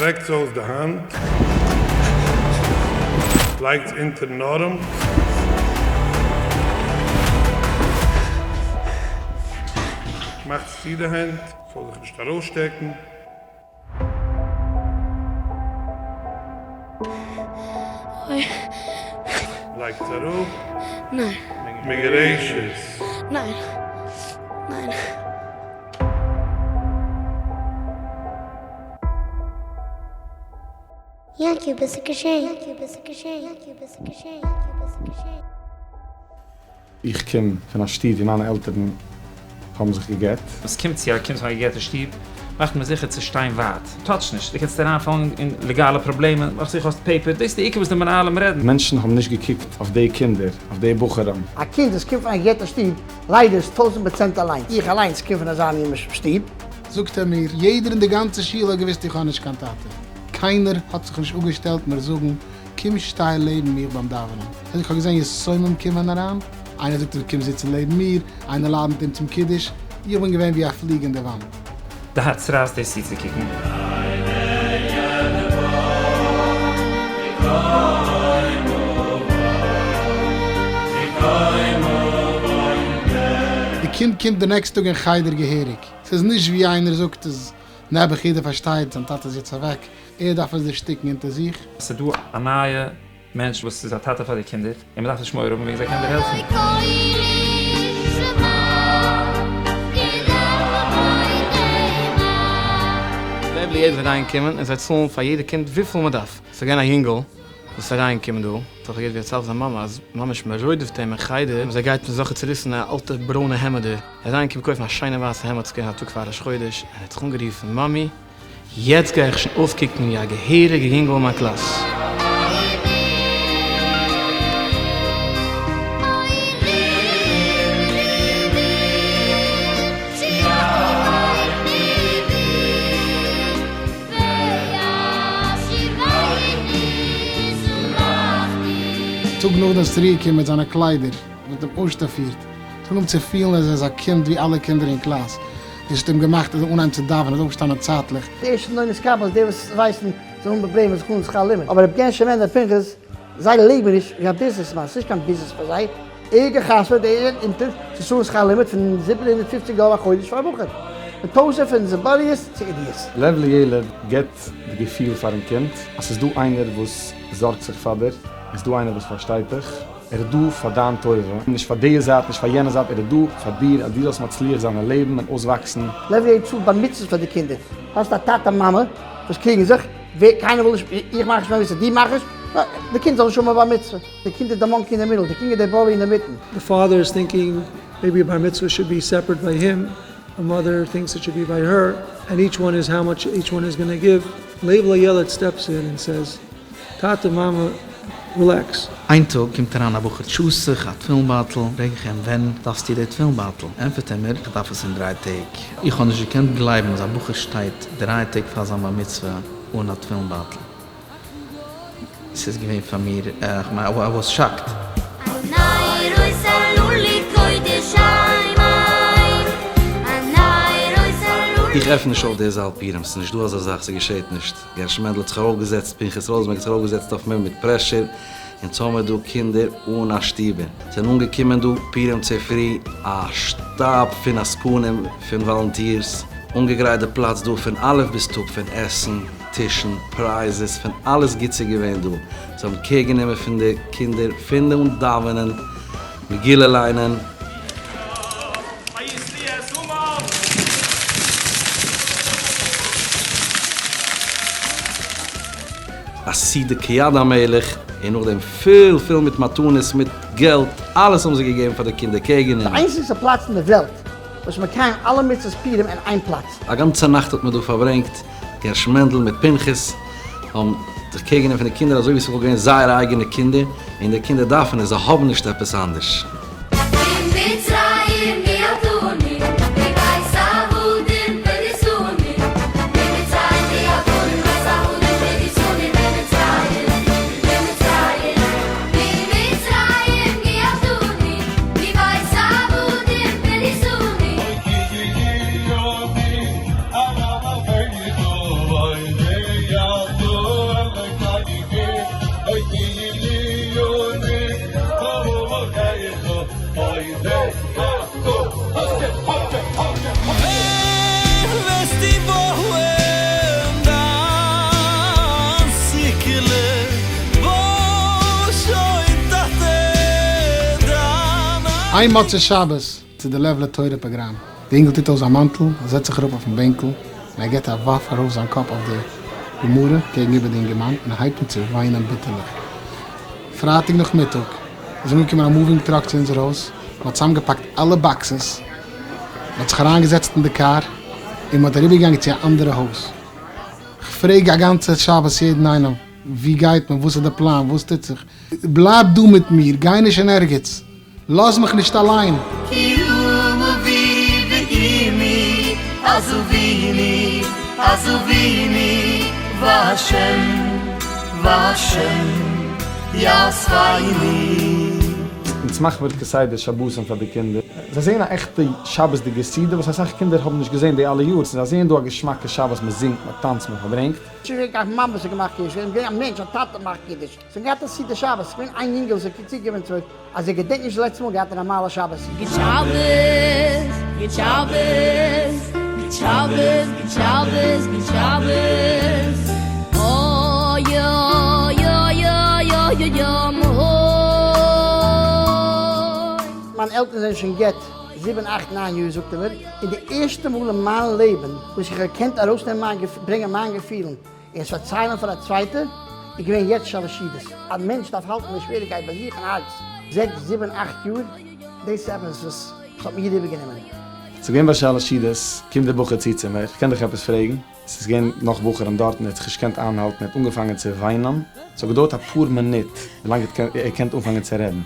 שטרעקטס אויס די האנט. לייגטס אונטערן ארעם. מאכטס צו די הענט, ס'זאל זיך נישט ארויסשטעקן. אוי. לייגטס אראפ. ניין. מגרשת. ניין. ניין. יענקי וואס איז געשען? יענקי וואס איז געשען? יענקי וואס איז געשען? יענקי וואס איז געשען? איך קום פון א שטוב ווי מיינע עלטערן האבן זיך גע'גט. ווען ס'קומט צו א קינד פון א גע'גט'ע שטוב, מאכט מען זיכער צו שטיין ווייט. touch נישט, דו קענסט אריינפאלן אין לעגאלע פראבלעמען, מאך זיכער האסט paper, דאס איז די עיקר וואס די מנהלים רעדן. מענטשן האבן נישט געקוקט אויף די קינדער, אויף די בחורים. א קינד וואס קומט פון א גע'גט'ע שטוב, ליידער איז 1000% אליינס. איך אליינס קום פון אזא מין שטוב. זאגט ער מיר, יעדער אין די גאנצע שול האט געוואוסט איך האב נישט קיין טאטע, קיינער האט זיך נישט אפגעשטעלט מיר זאגן קום שטיי לעבן מיר ביים דאווענען, איך האב געזען יתומים קומען אריין, איינער זאגט אים קום זיצן לעבן מיר, איינער לאדענט אים צום קידוש, איך בין געווען ווי א פליג אין די וואנט. די הארץ רייסט דאס צוצוקוקן. די קינד קומט די next טאג אין חדר געהעריג, ס'איז נישט ווי איינער זאגט אז נעבעך יעדער פארשטייט זיין טאטע איז יעצט אוועק, ער דארף עס דערשטיקן אונטער זיך. ס'איז דא א נייע מענטש וואס איז א טאטע פאר די קינדער, און מ'דארף נישט מורא האבן וועגן זיי קען דיר העלפן. לב ליעד וועט אריינקומען און זיי צאלן פאר יעדע קינד וויפיל מען דארף. ס'איז געווען א יונגל וואס איז אריינגעקומען דא, האט זיך געהערט ווי ער ציילט זיין מאמע אז ממש מען רודפ'ט אים אין חדר, אז ער גייט מיט אזעלכע צוריסענע אלטע ברוינע העמעדער. ער איז אריינגעקומען קויפן א שיינע ווייסע העמד, ס'איז געווען א טאג פאר ראש חודש, און ער האט זיך אנגערופן, מאמי, יעצט גיי איך שוין אויסקוקן ווי א געהעריגע יונגל אין מיין קלאס. טאג נאכדעם איז צוריקגעקומען מיט זיינע קליידער, מען האט אים אויסשטאפירט, ער האט אנגעהויבן צו פילן אז ער איז א קינד ווי אלע קינדער אין קלאס, דאס האט אים געמאכט ער זאל אנהייבן צו דאווענען, ער איז אויפגעשטאנען צייטליך. די ערשטע נוי נתקבל איז די וואס ווייסן זיי האבן פראבלעמען זיך אן שכר לימוד, אבער רבי גענשע מענדל פנחס זיי לעבן נישט ווי א ביזנעס מאן, ס'נישט קיין ביזנעס פאר זיי, ער גע'חתמ'עט ער אונטער צו צאלן שכר לימוד פון 750 דאלער א חודש פאר א בחור, מיט טויזענט פון זיבוריות צו אידיאס. לב לילד גיבט די געפיל פארן קינד אז ס'איז דא איינער וואס זארגט זיך פאר דיר, עס איז דא איינער וואס פארשטייט דיך, ער איז דא פאר דיין טובה, נישט פאר די זייט נישט פאר יענע זייט, ער איז דא פאר דיר אז דו זאלסט מצליח זיין אין לעבן און אויסוואקסן. לב לילד צאלט בר מצוות פאר די קינדער, האסט א טאטע מאמע וואס קריגן זיך, ווער קיינער וויל נישט, איך מאך נישט בר מצוה דו מאך נישט, די קינד זאל נישט האבן א בר מצוה, די קינד איז די monkey אין די middle, די קינד איז די bully אינדערמיטן. The father is thinking maybe bar mitzvah should be separate by him, a mother thinks it should be by her, and each one is how much each one is gonna give, לב לילד steps in and says, טאטע מאמע relax. איין טאג קומט אריין א בחור טשוסעך א תפילין בייטל, פרעג איך אים ווען דארפסטו די תפילין בייטל? ענטפערט ער מיר איך דארף עס אין דריי טעג. איך האב נישט געקענט גלייבן אז א בחור שטייט דריי טעג פאר זיין בר מצוה אן א תפילין בייטל. ס'איז געווען פאר מיר, איך מיין I was shocked. איך עפן נישט אויף די זאל פורים, ס'איז נישט דא אזא זאך, ס'געשעט נישט. גערש מענדל האט זיך ארויפגעזעצט, פנחס ראזנבערג האט זיך ארויפגעזעצט אויף מיר מיט pressure, אונז האמיר דא קינדער אן א שטיבער, זענען אנגעקומען דא פורים צופרי א שטאב פון עסקנים פון volunteers, אנגעגרייט די פלאץ דא פון א' ביז ת', פון עסן, טישן, prizes, פון אלעס גוטס איז געווען דא, זיי האבן care גענומען פון די קינדער, פון די אן דאווענען, מגילה ליינען. א סעודה כיד המלך, און נאכדעם פול פול מיט מתנות מיט געלט, אלעס האבן זיי געגעבן פאר די קינדער קעגן די איינציגסטע פלאץ אין די וועלט וואס מקיים אלע מצוות פורים אין איין פלאץ. א גאנצע נאכט האט מען דא פארברענגט, גערש מענדל מיט פנחס האבן זיך care גענומען פון די קינדער אזוי ווי ס'וואלט געווען זייערע אייגענע קינדער, און די קינדער דארפן עס, זיי האבן נישט עפעס אנדערש. ממצרים גאלתני, מבית עבדים פדיתני, ממצרים גאלתני, מבית עבדים פדיתני, ממצרים, ממצרים, ממצרים גאלתני, מבית עבדים פדיתני. וועסטו בויען דיין סוכה'לע, בוי שוין טאטע דיין. איין מוצאי שבת צו די לב לתורה פראגראם, די אינגל טוט אויס זיין מאנטל, ער זעצט זיך אראפ אויפן בענקל, און ער געבט א ווארף ארויף זיין קאפ אויף די גמרא קעגן איבער די אינגערמאן און ער הייבט אן צו וויינען ביטערליך. פרייטאג נאכמיטאג איז אנגעקומען א moving truck צו אונזער הויז, מען האט צוזאמגעפאקט אלע boxes, מען האט זיך אריינגעזעצט אין די קאר און מען האט אריבערגעגאנגען צו א אנדערע הויז. כ'פרעג א גאנצע שבת יעדן איינעם, ווי גייט מען, וואס איז די פלאן, וואס טוט זיך? בלייב דא מיט מיר, גיי נישט אין ערגעץ, לאז מיך נישט אליין. כי הוא אבי ואמי עזביני עזביני והשם והשם יאספני. אונז מאכן מיר כסדר שבתים פאר די קינדער, זיי זעען א עכטע שבת'דיגע סעודה וואס אסאך קינדער האבן נישט געזען די אלע יאר, זיי זעען דא א געשמאקע שבת, מען זינגט, מען טאנצט, מען פארברענגט. ס'איז נישט געווען קיין מאמע וואס האט געמאכט קידוש, ס'איז געווען א מענטש, א טאטע מאכט קידוש. ס'איז געהאט א סעודה שבת, ס'איז געווען איין יונגעל וואס איז צוגעקומען צו אז ער געדענקט נישט די לעצטע מאל געהאט א נארמאלע שבת. גוט שבת, גוט שבת, גוט שבת, גוט שבת, גוט שבת, אוי אוי אוי אוי אוי אוי אוי. מיין עלטערן זענען שוין געט זיבן אכט ניין יאר זאגט ער מיר, און די ערשטע מאל אין מיין לעבן וואס איך האב געקענט ארויסנעמען מיין ברענגען מיין געפילן און עס פארציילן פאר א צווייטע איז געווען יעצט שלש סעודות. א מענטש דארף האלטן די שוועריקייט ביי זיך אין הארץ זעקס זיבן אכט יאר, דאס איז עפעס וואס האט מיר איבערגענומען. ס'איז געווען ביי שלש סעודות, קומט דער בחור צו צו מיר, איך קען דיך עפעס פרעגן? ס'איז געווען נאך בחורים דארטן, ער האט זיך נישט געקענט איינהאלטן, ער האט אנגעפאנגען צו וויינען, ס'האט געדויערט אפאר מינוט ווילאנג ער האט געקענט אנפאנגען צו רעדן.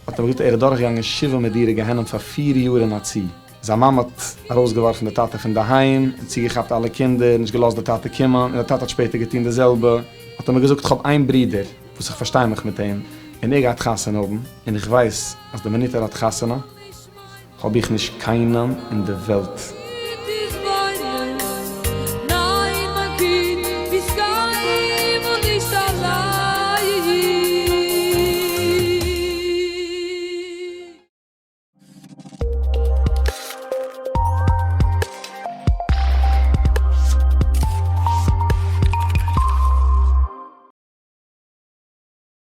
האט ער מיר געזאגט ער איז דורכגעגאנגען שבעה מדורי גיהנום פאר פיר יאר אין א צי, זיין מאמע האט ארויסגעווארפן די טאטע פון די היים און צוגעכאפט אלע קינדער, נישט געלאזט די טאטע קומען, און די טאטע האט שפעטער געטון די זעלבע, האט ער מיר געזאגט כ'האב איין ברודער וואס איך פארשטיי מיך מיט אים, און ער גייט חתונה האבן, און איך ווייס אז די מינוט ער האט חתונה האב איך נישט קיינעם אין די וועלט.